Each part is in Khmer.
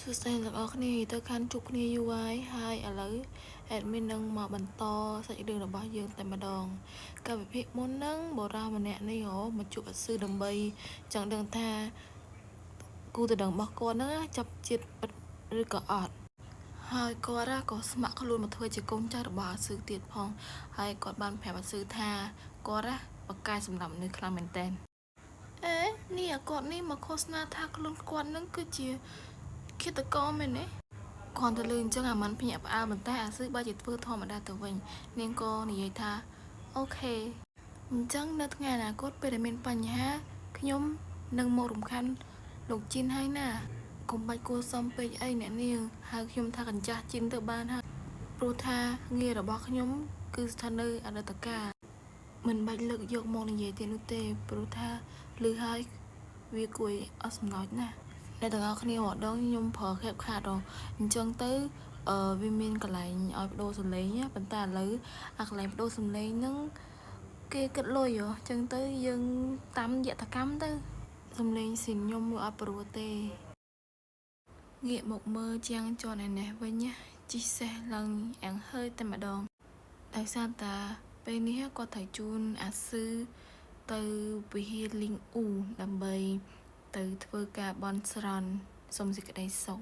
សួស្តីអ្នកទាំងអស់គ្នាទៅខាន់ជួបគ្នាយូរហើយហើយឥឡូវ admin នឹងមកបន្តសាច់រឿងរបស់យើងតែម្ដងកាលវិភាគមុនហ្នឹងបុរសម្នាក់នេះហ៎មកជួបអាស៊ឺដើម្បីចង់ដឹងថាគូដណ្ដឹងរបស់គាត់ហ្នឹងចាប់ជាតិពិតឬក៏អត់ហើយគាត់ក៏ស្ម័គ្រខ្លួនមកធ្វើជាកូនចៅរបស់អាស៊ឺទៀតផងហើយគាត់បានប្រាប់អាស៊ឺថាគាត់បកកែសម្រាប់មនុស្សខ្លាំងមែនតើអេនេះអាគាត់នេះមកឃោសនាថាខ្លួនគាត់នឹងគឺជាឃាតករមែនទេគ្រាន់តែលឺអញ្ចឹងអាមិនភ្ញាក់ផ្អើលប៉ុន្តែអាស៊ឺបើជាធ្វើធម្មតាទៅវិញនាងក៏និយាយថាOK អញ្ចឹងនៅថ្ងៃអនាគតពេលដែលមានបញ្ហាខ្ញុំនឹងមករំខានលោកជីនហើយណាកុំបាច់គួរសមពេកអីអ្នកនាងហៅខ្ញុំថាកញ្ចាស់ជីនទៅបានហើយព្រោះថាងាររបស់ខ្ញុំគឺស្ថិតនៅអតីតកាលមិនបាច់លើកយកមកនិយាយទៀតនោះទេព្រោះថាឮហើយវាគួរឲ្យអស់សំណោចណាស់អ្នកទាំងអស់គ្នារាល់ដងខ្ញុំប្រើ CapCut ហ៎អញ្ចឹងទៅអឺវាមានកន្លែងឲ្យបដូរសំឡេងណាប៉ុន្តែឥឡូវអាកន្លែងបដូរសំឡេងហ្នឹងគេគិតលុយហ៎អញ្ចឹងទៅយើងតាមយថាកម្មទៅសំឡេងស៊ីនខ្ញុំវាអត់ព្រោះទេងាកមកមើលជាងជាន់ឯនេះវិញណាជីសេះឡើងអាំងហើយតែម្ដងដោយសារតាពេលនេះគាត់ត្រូវជូនអាស៊ឺទៅវិហារលីងអ៊ូដើម្បីទៅធ្វើការបន់ស្រន់សុំសេចក្តីសុខ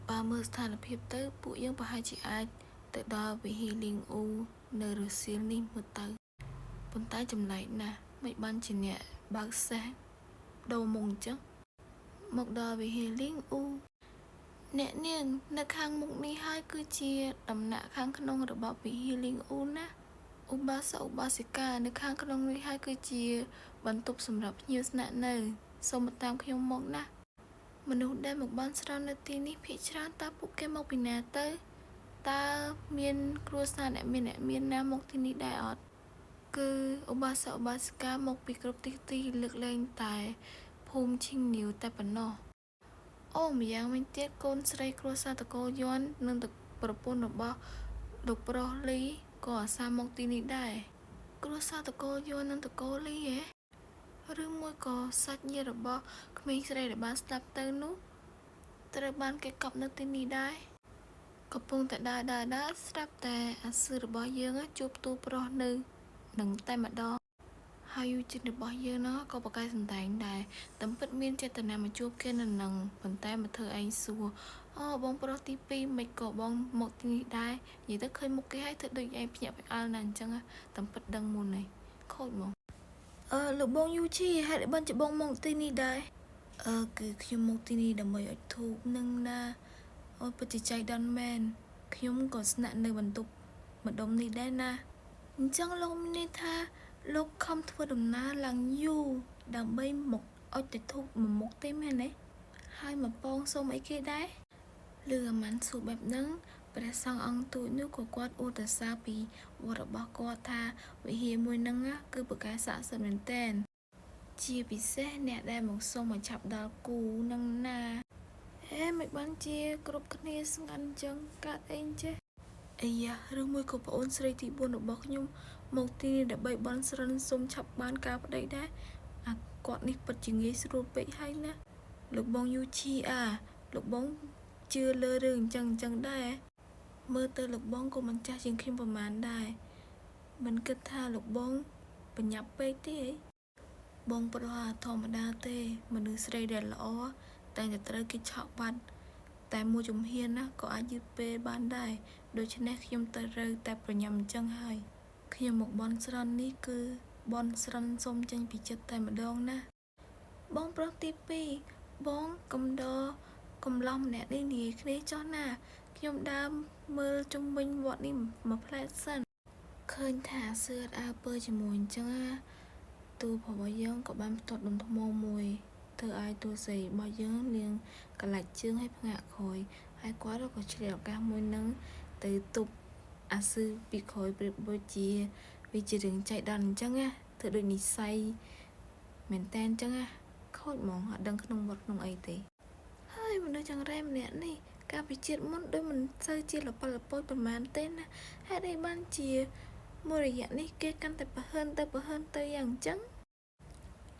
បើមើលស្ថានភាពទៅពួកយើងប្រហែលជាអាចទៅដល់វិហារលីងអ៊ូនៅរសៀលនេះមើលទៅប៉ុន្តែចម្លែកណាស់មិនបានជាអ្នកបើកសេះដូរមុខអញ្ចឹងមកដល់វិហារលីងអ៊ូអ្នកនាងនៅខាងមុខនេះហើយគឺជាដំណាក់ខាងក្នុងរបស់វិហារលីងអ៊ូណាឧបាសកឧបាសិកានៅខាងក្នុងនេះហើយគឺជាបន្ទប់សម្រាប់ភ្ញៀវស្នាក់នៅសូមតាមខ្ញុំមកណាមនុស្សដែលមកបានស្រន់នៅទីនេះភាគច្រើនតើពួកគេមកពីណាទៅតើមានគ្រួសារអ្នកមានអ្នកមានណាមកទីនេះដែរអត់គឺឧបាសកឧបាសិកាមកពីគ្រប់ទិសទីលើកលែងតែភូមិឈីងនីវតែប៉ុណ្ណោះអូម្យ៉ាងវិញទៀតកូនស្រីគ្រួសារតកូលយន់និងប្រពន្ធរបស់លោកប្រុសលីក៏អាសាមកទីនេះដែរគ្រួសារតកូលយន់និងតកូលលីហ៎ឬមួយក៏សាច់ញាតិរបស់ក្មេងស្រីដែលបានស្លាប់ទៅនោះត្រូវបានគេកប់នៅទីនេះដែរកំពុងតែដើរដើរដើរស្រាប់តែអាស៊ឺរបស់យើងជួបតួប្រុសនៅនឹងតែម្ដងហើយយូជីនរបស់យើងនោះក៏បកកែសំដែងដែរតាមពិតមានចេតនាមកជួបគេនៅនឹងប៉ុន្តែមកធ្វើឯងសួរអូបងប្រុសទី2មិនក៏បងមកទីនេះដែរនិយាយទៅឃើញមុខគេហើយធ្វើដូចឯងភ្ញាក់ផ្អើលណាស់អញ្ចឹងតាមពិតដឹងមុនហើយខូចហ្មងអឺលោកបងយូឈីហេតុអីបានជាបងមកទីនេះដែរអឺគឺខ្ញុំមកទីនេះដើម្បីអុជធូបនឹងណាអូពិតជាចៃដន្យមែនខ្ញុំក៏ស្នាក់នៅបន្ទប់ម្ដុំនេះដែរណាអញ្ចឹងលោកមានន័យថាលោកខំធ្វើដំណើរឡើងយូរដើម្បីមកអុជតែធូបមួយមុខទេមែនទេហើយមកពងសុំអីគេដែរលឺអាម៉ាន់សួរបែបហ្នឹងព្រះសង្ឃអង្គទូចនោះក៏គាត់អួតសរសើរពីវត្តរបស់គាត់ថាវិហារមួយហ្នឹងគឺពូកែស័ក្តិសិទ្ធិមែនទែនជាពិសេសអ្នកដែលមកសុំឲ្យឆាប់ដល់គូនឹងណាអេមិនបានជាគ្រប់គ្នាស្ងាត់អញ្ចឹងកាត់អីចេះអីយ៉ាឬមួយក៏ប្អូនស្រីទី4របស់ខ្ញុំមកទីនេះដើម្បីបន់ស្រន់សុំឆាប់បានការប្តីដែរអាគាត់នេះពិតជាងាយស្រួលពេកហើយណាលោកបងយូឈីអាលោកបងជឿលើរឿងអញ្ចឹងអញ្ចឹងដែរមើលទៅលោកបងក៏មិនចាស់ជាងខ្ញុំប្រហែលដែរមិនគិតថាលោកបងបញ្ញាប់ពេកទេអីបងប្រុសអាធម្មតាទេមនុស្សស្រីដែលល្អតែតែត្រូវគេឆក់បាត់តែមួយជំហានណាក៏អាចយឺតពេលបានដែរដូច្នេះខ្ញុំត្រូវតែប្រញាប់អញ្ចឹងហើយខ្ញុំមកបន់ស្រន់នេះគឺបន់ស្រន់សុំចេញពីចិត្តតែម្ដងណាបងប្រុសទី2បងកំដរកំឡោះម្នាក់នេះនិយាយគ្នាចោះណាខ្ញុំដើមមើលជុំវិញវត្តនេះមួយផ្លែតសិនឃើញថាសឿអត់អើពើជាមួយអញ្ចឹងណាតួរបស់យើងក៏បានផ្ទាត់ដុំថ្មមួយធ្វើឲ្យតួស្រីរបស់យើងនាងកលាច់ជើងឲ្យផ្ងាកក្រោយហើយគាត់ក៏ឆ្លៀតឱកាសមួយនឹងទៅទប់អាស៊ឺពីក្រោយប្រៀបដូចជាវាជារឿងចៃដន្យអញ្ចឹងណាធ្វើដូចនិស័យមែនតែនអញ្ចឹងណាខូចហ្មងអត់ដឹងក្នុងវត្តក្នុងអីទេហើយមនុស្សចង្រៃម្នាក់នេះកាលពីជាតិមុនដូចមិនសូវជាលប៉លពតប្រហែលទេណាហេតុអីបានជាមួយរយៈនេះគេកាន់តែប្រហើនទៅប្រហើនទៅយ៉ាងអញ្ចឹង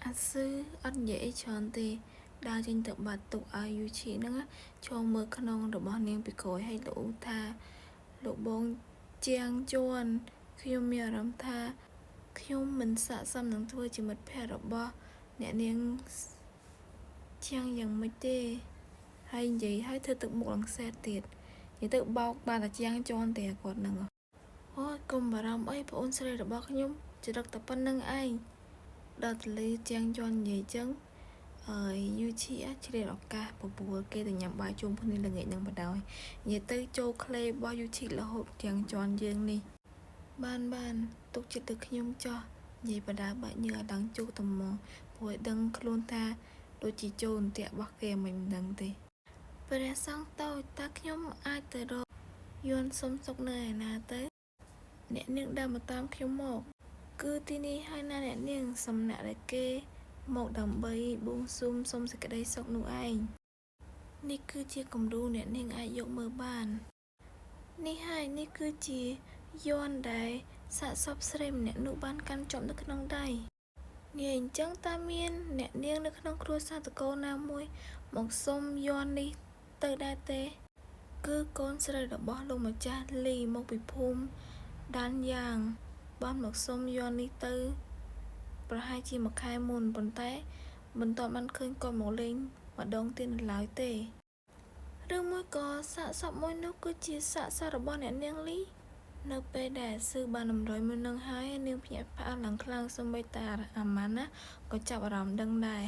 អាស៊ឺអត់និយាយអីច្រើនទេ ដើរចេញទៅបាត់ទុកឲ្យយូឈីហ្នឹងចូលមើលក្នុងរបស់នាងពីក្រោយហើយលោកថាលោកបងជាងជន់ខ្ញុំមានអារម្មណ៍ថាខ្ញុំមិនស័ក្តិសមនឹងធ្វើជាមិត្តភក្តិរបស់អ្នកនាងជាងយ៉ាងម៉េចទេហើយនិយាយឲ្យធ្វើទឹកមុខឡើងសែតទៀតនិយាយទៅបោកបានតែជាងជន់ទេគាត់ហ្នឹងអូយកុំបារម្ភអីប្អូនស្រីរបស់ខ្ញុំចរិតតែប៉ុណ្្នឹងឯងដល់ទលីជាងជន់និយាយចឹងហើយយូឈីឆ្លៀតឱកាសបបួលគេទៅញ៉ាំបាយជុំគ្នាល្ងាចនឹងបដ ாய் និយាយទៅចូលក្លេរបស់យូឈីរហូតជាងជន់យើងនេះបានបានទុកចិត្តទៅខ្ញុំចោះនិយាយបដាបាក់ញើអាឡើងជោគតែមកព្រោះឲ្យដឹងខ្លួនថាដូចជាចូលអន្ទាក់របស់គេមិនដឹងទេព្រះសង្ឃតូចតើខ្ញុំអាចទៅរកយន្តសុំសុកនៅឯណាទៅអ្នកនាងដើរមកតាមខ្ញុំមកគឺទីនេះហើយណាអ្នកនាងសំណាក់ដែលគេមកដើម្បីបួងសួងសុំសេចក្តីសុខនោះឯងនេះគឺជាគំរូអ្នកនាងអាចយកមើលបាននេះហើយនេះគឺជាយន្តដែលសាកសពស្រីម្នាក់នោះបានកាន់ជាប់នៅក្នុងដៃនេះអញ្ចឹងតើមានអ្នកនាងនៅក្នុងគ្រួសារតកូលណាមួយមកសុំយន្តនេះទៅដែរទេគឺកូនស្រីរបស់លោកម្ចាស់លីមកពីភូមិដានយ៉ាងបានមកសុំយន្តនេះទៅប្រហែលជាមួយខែមុនប៉ុន្តែមិនទាន់បានឃើញគាត់មកលេងម្ដងទៀតនៅឡើយទេឬមួយក៏សាកសពមួយនោះគឺជាសាកសពរបស់អ្នកនាងលីនៅពេលដែលស៊ឺបានតម្រុយមួយនឹងហើយនាងភ្ញាក់ផ្អើលឡើងខ្លាំងសូម្បីតែអាម៉ាន់ណាក៏ចាប់អារម្មណ៍ដឹងដែរ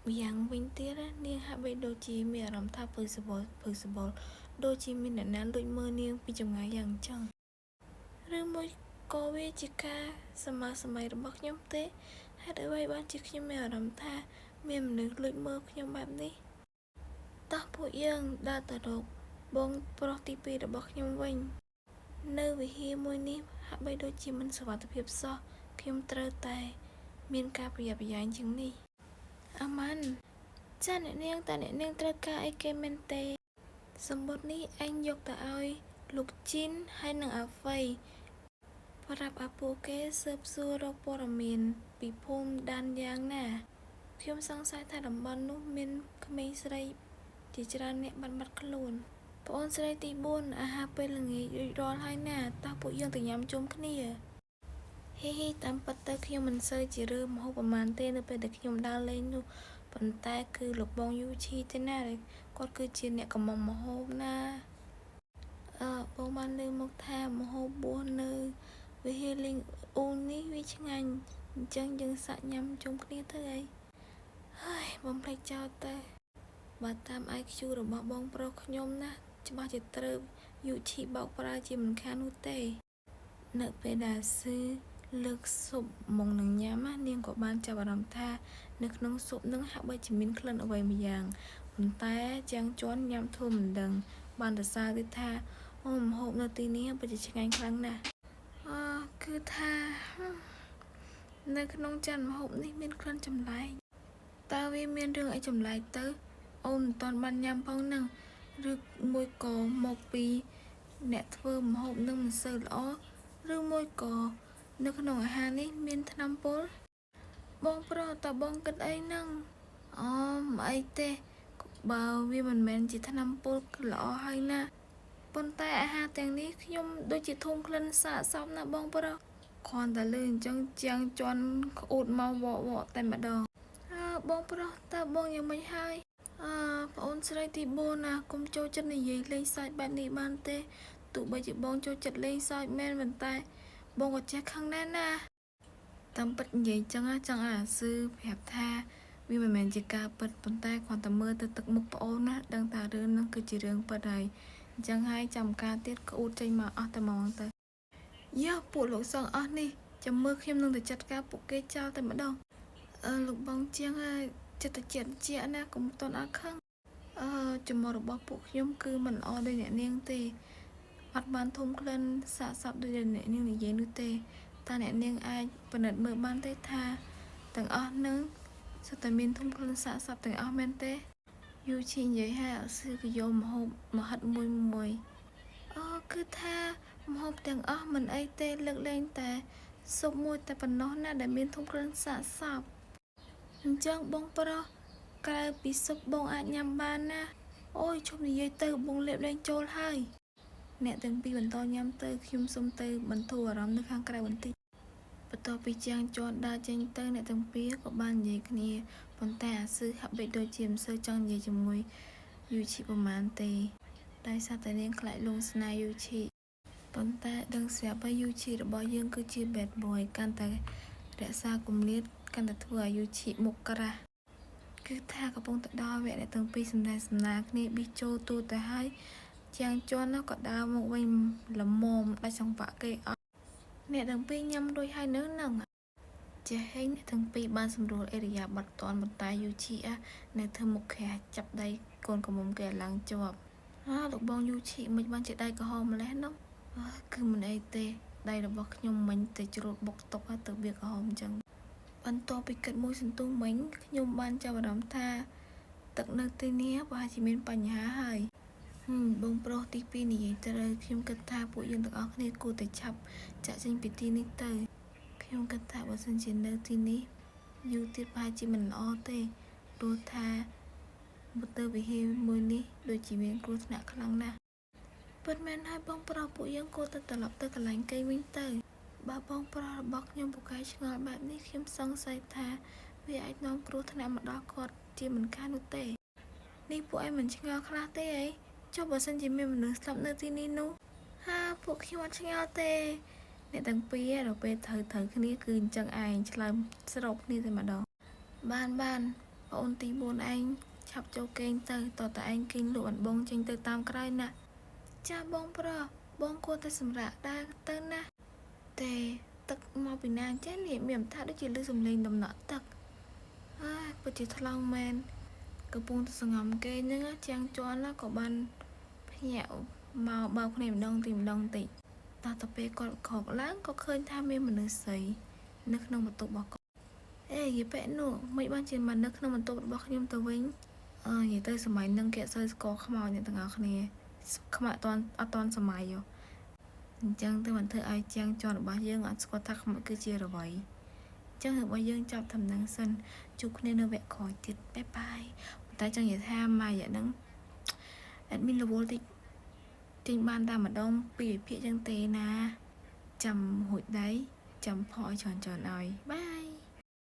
ម្យ៉ាងវិញទៀតនាងហាក់បីដូចជាមានអារម្មណ៍ថាព្រឺសបល់ព្រឺសបល់ដូចជាមានអ្នកណាលួចមើលនាងពីចម្ងាយយ៉ាងចឹងឬមួយក៏វាជាការសម័យសម័យរបស់ខ្ញុំទេហេតុអ្វីបានជាខ្ញុំមានអារម្មណ៍ថាមានមនុស្សលួចមើលខ្ញុំបែបនេះតោះពួកយើងដើរទៅរកបងប្រុសទី2របស់ខ្ញុំវិញនៅវិហារមួយនេះហាក់បីដូចជាមិនសុវត្ថិភាពសោះខ្ញុំត្រូវតែមានការប្រយ័ត្នប្រយែងជាងនេះអាម៉ាន់ចាអ្នកនាងតើអ្នកនាងត្រូវការអីគេមែនទេសម្បត្តិនេះឯងយកទៅឲ្យលោកជីនហើយនិងអាហ្វៃប្រាប់ឲ្យពួកគេស៊ើបសួររកព័ត៌មានពីភូមិដានយ៉ាងណាខ្ញុំសង្ស័យថាតំបន់នោះមានក្មេងស្រីជាច្រើនអ្នកបានបាត់ខ្លួនប្អូនស្រីទី4អាហារពេលល្ងាចរួចរាល់ហើយណាតោះពួកយើងទៅញ៉ាំជុំគ្នាហ៊ីហ៊ីតាមពិតទៅខ្ញុំមិនសូវជារើម្ហូបប្រហែលទេនៅពេលដែលខ្ញុំដើរលេងនោះប៉ុន្តែគឺលោកបងយូឈីទេណាគាត់គឺជាអ្នកកំងម្ហូបណាបងបានលើមកថាម្ហូបបួសនៅវិហារលីងអ៊ូនេះវាឆ្ងាញ់អញ្ចឹងយើងសាកញ៉ាំជុំគ្នាទៅអីហើយបំភ្លេចចោលទៅបើតាម IQ របស់បងប្រុសខ្ញុំណាច្បាស់ជាត្រូវយូឈីបោកប្រើជាមិនខាននោះទេនៅពេលដែលស៊ឺលើកស៊ុបមកនឹងញ៉ាំនាងក៏បានចាប់អារម្មណ៍ថានៅក្នុងស៊ុបនឹងហាក់បីជាមានក្លិនអ្វីម្យ៉ាងប៉ុន្តែជាងជន់ញ៉ាំធ្វើមិនដឹងបានសរសើរទៀតថាអូម្ហូបនៅទីនេះពិតជាឆ្ងាញ់ខ្លាំងណាស់អគឺថានៅក្នុងចានម្ហូបនេះមានក្លិនចម្លែកតើវាមានរឿងអីចម្លែកទៅអូនមិនទាន់បានញ៉ាំផងហ្នឹងឬមួយក៏មកពីអ្នកធ្វើម្ហូបនឹងមិនសូវល្អឬមួយក៏នៅក្នុងអាហារនេះមានថ្នាំពុលបងប្រុសតើបងគិតអីហ្នឹងអូមិនអីទេបើវាមិនមែនជាថ្នាំពុលគឺល្អហើយណាប៉ុន្តែអាហារទាំងនេះខ្ញុំដូចជាធុំក្លិនសាកសមណាបងប្រុសគ្រាន់តែលឺអញ្ចឹងជាងជន់ក្អួតមកវក់វក់តែម្ដងអើបងប្រុសតើបងយ៉ាងម៉េចហើយអើប្អូនស្រីទី4ណាកុំចូលចិត្តនិយាយលេងសើចបែបនេះបានទេទោះបីជាបងចូលចិត្តលេងសើចមែនប៉ុន្តែបងក៏ចេះខឹងដែរណាតាមពិតនិយាយចឹងចង់ឲ្យអាស៊ឺប្រាប់ថាវាមិនមែនជាការពិតប៉ុន្តែគ្រាន់តែមើលទៅទឹកមុខប្អូនណាដឹងថារឿងហ្នឹងគឺជារឿងពិតហើយអញ្ចឹងហើយចាំការទៀតក្អួតចេញមកអស់តែហ្មងទៅយ៉ាពួកលោកសង្ឃអស់នេះចាំមើលខ្ញុំនឹងទៅចាត់ការពួកគេចោលតែម្ដងអឺលោកបងជាងហើយចិត្តតែចិត្តជាណាកុំតន់អត់ខឹងអឺចំមរបស់ពួកខ្ញុំគឺមិនល្អដូចអ្នកនាងទេអត់បានធំក្លិនសាកសពដូចអ្នកនាងនិយាយនោះទេតើអ្នកនាងអាចពិនិត្យមើលបានទេថាទាំងអស់នឹងសុទ្ធតែមានធំក្លិនសាកសពទាំងអស់មែនទេយូឈីនិយាយហើយអស៊ឺក៏យកម្ហូបមកហិតមួយមួយអូគឺថាម្ហូបទាំងអស់មិនអីទេលើកលែងតែស៊ុបមួយតែប៉ុណ្ណោះណាដែលមានធំក្លិនសាកសពអញ្ចឹងបងប្រុស ក្រៅពីស៊ុបបងអាចញ៉ាំបានណាអូយឈប់និយាយទៅបងលេបលែងចូលហើយអ្នកទាំងពីរបន្តញ៉ាំទៅខ្ញុំសុំទៅបន្ធូរអារម្មណ៍នៅខាងក្រៅបន្តិចបន្ទាប់ពីជាងជន់ដើរចេញទៅអ្នកទាំងពីរក៏បាននិយាយគ្នាប៉ុន្តែអាស៊ឺហាក់បីដូចជាមិនសូវចង់និយាយជាមួយយូឈីប្រហែលទេដោយសារតែនាងខ្លាចលងស្នេហ៍យូឈីប៉ុន្តែដឹងស្រាប់ហើយយូឈីរបស់យើងគឺជា bad boy កាន់តែរក្សាគម្លាតកាន់តែធ្វើឲ្យយូឈីមុខក្រាស់គឺថាកំពុងទៅដល់វគ្គអ្នកទាំងពីរសម្ដែងសម្ដាលគ្នាប៊ីចូលទូទៅហើយជាងជន់នោះក៏ដើរមកវិញល្មមដាច់សង្វាក់គេអត់អ្នកទាំងពីរញ៉ាំរួចហើយនៅនឹងចេះហេងអ្នកទាំងពីរបានសម្រួលអេរិយាបថតនប៉ុន្តែយូឈីនៅធ្វើមុខក្រាស់ចាប់ដៃកូនក្រមុំគេឲ្យឡើងជាប់អាលោកបងយូឈីមិនបានជាដៃក្រហមម្លេះនោះគឺមិនអីទេដៃរបស់ខ្ញុំមិញទៅជ្រុលបុកតុកហើយទៅវាក្រហមអញ្ចឹងបន្ទាប់ពីគិតមួយសន្ទុះមិញខ្ញុំបានចាប់អារម្មណ៍ថាទឹកនៅទីនេះប្រហែលជាមានបញ្ហាហើយបងប្រុសទី2និយាយត្រូវខ្ញុំគិតថាពួកយើងទាំងអស់គ្នាគួរតែឆាប់ចាក់ចេញពីទីនេះទៅខ្ញុំគិតថាបើសិនជានៅទីនេះយូរទៀតប្រហែលជាមិនល្អទេព្រោះថាមកទៅវិហារមួយនេះដូចជាមានគ្រោះថ្នាក់ខ្លាំងណាស់ពិតមែនហើយបងប្រុសពួកយើងគួរតែត្រឡប់ទៅកន្លែងគេវិញទៅបើបងប្រុសរបស់ខ្ញុំពូកែឆ្ងល់បែបនេះខ្ញុំសង្ស័យថាវាអាចនាំគ្រោះថ្នាក់មកដល់គាត់ជាមិនខាននោះទេនេះពួកឯងមិនឆ្ងល់ខ្លះទេអីចុះបើសិនជាមានមនុស្សស្លាប់នៅទីនេះនោះហាពួកខ្ញុំអត់ឆ្ងល់ទេអ្នកទាំងពីរដល់ពេលត្រូវត្រូវគ្នាគឺអញ្ចឹងឯងឆ្លើយស្របគ្នាតែម្ដងបានបានបងអូនទី4ឯងឆាប់ចូលគេងទៅតតតែឯងគេងលក់អនបងចេញទៅតាមក្រោយណាចាស់បងប្រុសបងគួរតែសម្រាកដែរទៅណាទេទឹកមកពីណាចេះនេះមានថាដូចជាលឺសំឡេងដំណក់ទឹកអើយពិតជាថ្លង់មែនកំពុងតែសងំគេហ្នឹងជាងជន់ក៏បានភ្ញាក់មកបោកគ្នាម្ដងទីម្ដងតិចតោះទៅពេលគាត់ក្រោកឡើងក៏ឃើញថាមានមនុស្សស្រីនៅក្នុងបន្ទប់របស់គាត់អេយីប៉ែនោះមិនបានជាមកនៅក្នុងបន្ទប់របស់ខ្ញុំទៅវិញអើនិយាយទៅសម័យហ្នឹងគេអត់សូវស្គាល់ខ្មោចអ្នកទាំងអស់គ្នាខ្មោចអត់តាន់អត់តាន់សម័យហ៎អញ្ចឹងទៅមិនធ្វើឲ្យជាងជាន់របស់យើងអត់ស្គាល់ថាខ្មោចគឺជាអ្វីអញ្ចឹងរបស់យើងចាប់តំណឹងសិនជួបគ្នានៅវគ្គក្រោយទៀត bye bye ប៉ុន្តែចង់និយាយថាមួយរយៈហ្នឹង admin រវល់តិចទិញបានតែម្ដងពីរវិភាគចឹងទេណាចាំហួចដៃចាំផឲ្យច្រើនច្រើនឲ្យបាយ។